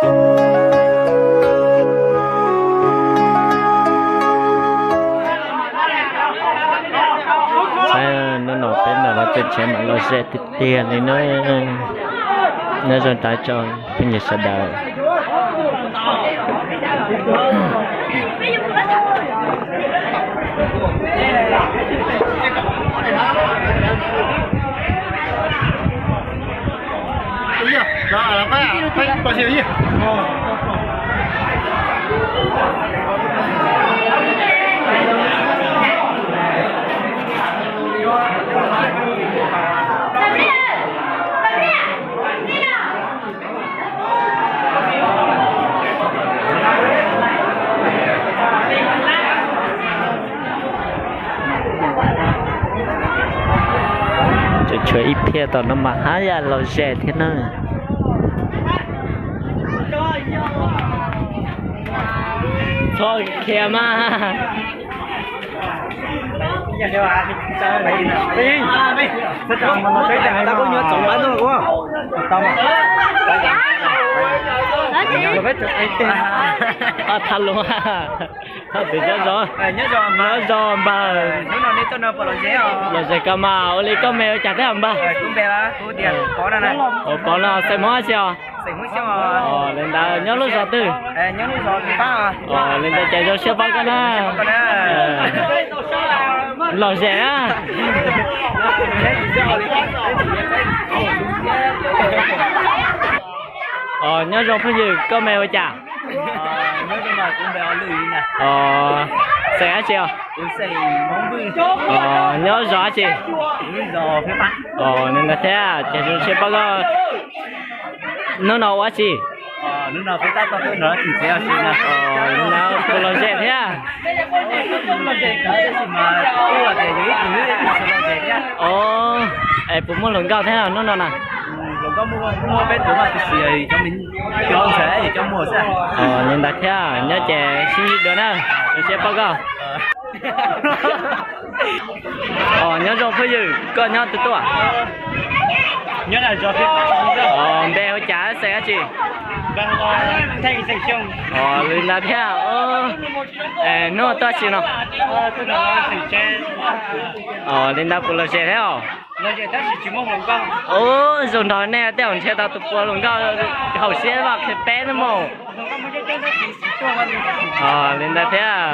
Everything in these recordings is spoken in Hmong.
Saib, hnub no peb ntawm lawv tseem tshev mam los ze tiag tiag li na. Nyob zoo tag tso phooj ywg sawv daws. Tseem tshuav ib phiaj tom no mas haj yam lom zem thiab na. Txhob khiav mas. Tha lus, tha twm nyob zoo, nyob zoo npawg. Lom zem kawg mas, ua li koj me ua cas thiab npawg? Ua Pov no, xeem Hmoob tsi os? Li ntawd nyob lub zos twg? Li ntawd ces zoo siab pab koj na. Lom zem na. Nyob zoo phooj ywg, koj me ua cas? Xeem dab tsi os? Nyob zos dab tsi? Li ntawd thiab ces zoo siab pab koj. Hnub no ua dab tsi? Hnub no puas lom zem thiab? Es puas muaj hluas nkauj thiab hnub no na? Li ntawd thiab, nyob ces sib ntsib dua na, zoo siab pab koj. Nyob zoo phooj ywg, koj nyob twg tuaj? Npe hu cas, xeem dab tsi? Li ntawd thiab, hnub tuaj dab tsi no? Li ntawd puas lom zem thiab os? Ub, zoo nrog nej tej zaum nrhiav tau tus puas hluas nkauj haum siab los qhia peb na mog. Li ntawd thiab,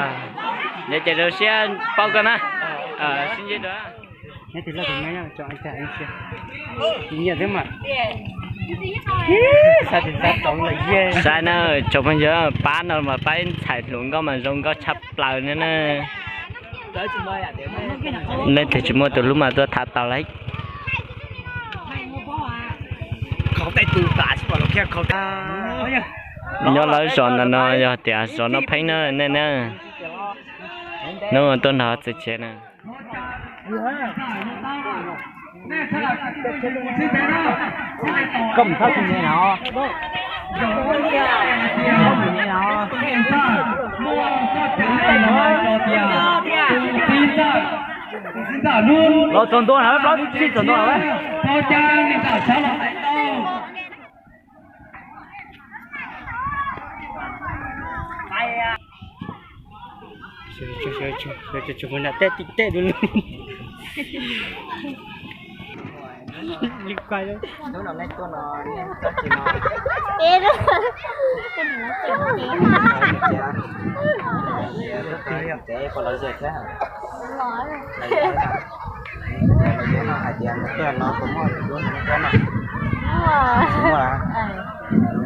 nyob ces zoo siab pab koj na. Sib ntsib dua. Saib na, tsoom phooj ywg, pab no mas pab ntxhais hluas nkauj mas zoo nkauj tshaj plaws na. Leej twg tsis muaj tus hlub mas tuaj tham tau lawm. Nyob lawv zos ntawm no yog tias zos Noj Pheeb na nej na. Hnub tuaj nrog txiv tsev na. Los txog ntua lawm, plaub tsib txog ntua lawm. Tej tim tej du lug. Ces puas lom zem thiab? Hais tias nws tuaj no puas muaj tus hlub nws tuaj no? Tsis muaj.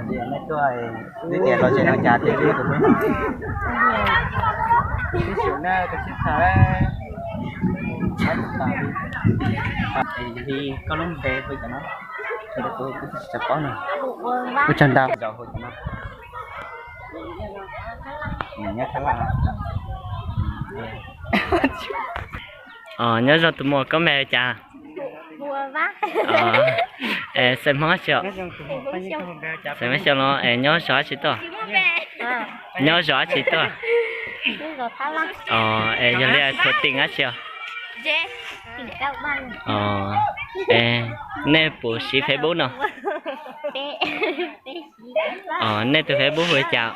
Tias nej tuaj, twb tias lom zem no cas tias tsis muaj tus hlub no? Tab sis na, tab sis txhawm li koj lub npe hu cov no, kuv tsis paub no. Ua tsaug ntau. Nyob zoo tus muam, koj npe hu cas? Xeem Hmoob tsi os? Xeem Hmoob Xyooj los es nyob zos dab tsi tuaj? Nyob zos dab tsi tuaj? Es yog li thuam teem dab tsi os? Nej puas siv Facebook no? Nej tus Facebook hu li cas?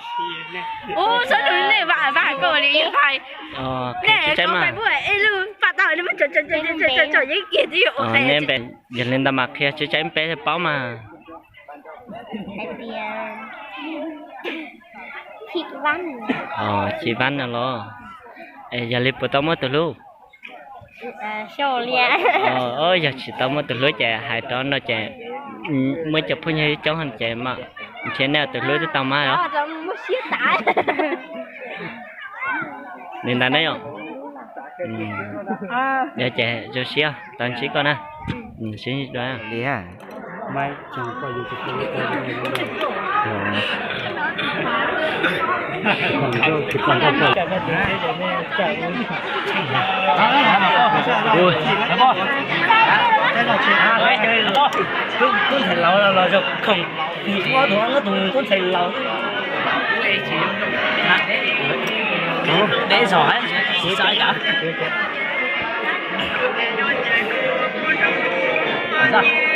Ub, sab tus nej vam vam koj li ib hais. Nej tus Facebook ib lub paj tau, nej npe, yog li ntawd mas qhia tseeb tseeb peb thiaj paub mas. Chim Vab no los? Es yog li puas tau muaj tus hlub? Yog tsis tau muaj tus hlub ces hais rau no ces muaj cov phooj ywg coob ces nrhiav nej tus hlub twb tau mas os. Li ntawd ne yom. Yog ces zoo siab tau ntsib koj na. Sib ntsib dua. Tub ntxhais laus los yog khoom, tus tub ntxhais laus deb zog, tsis xav cas.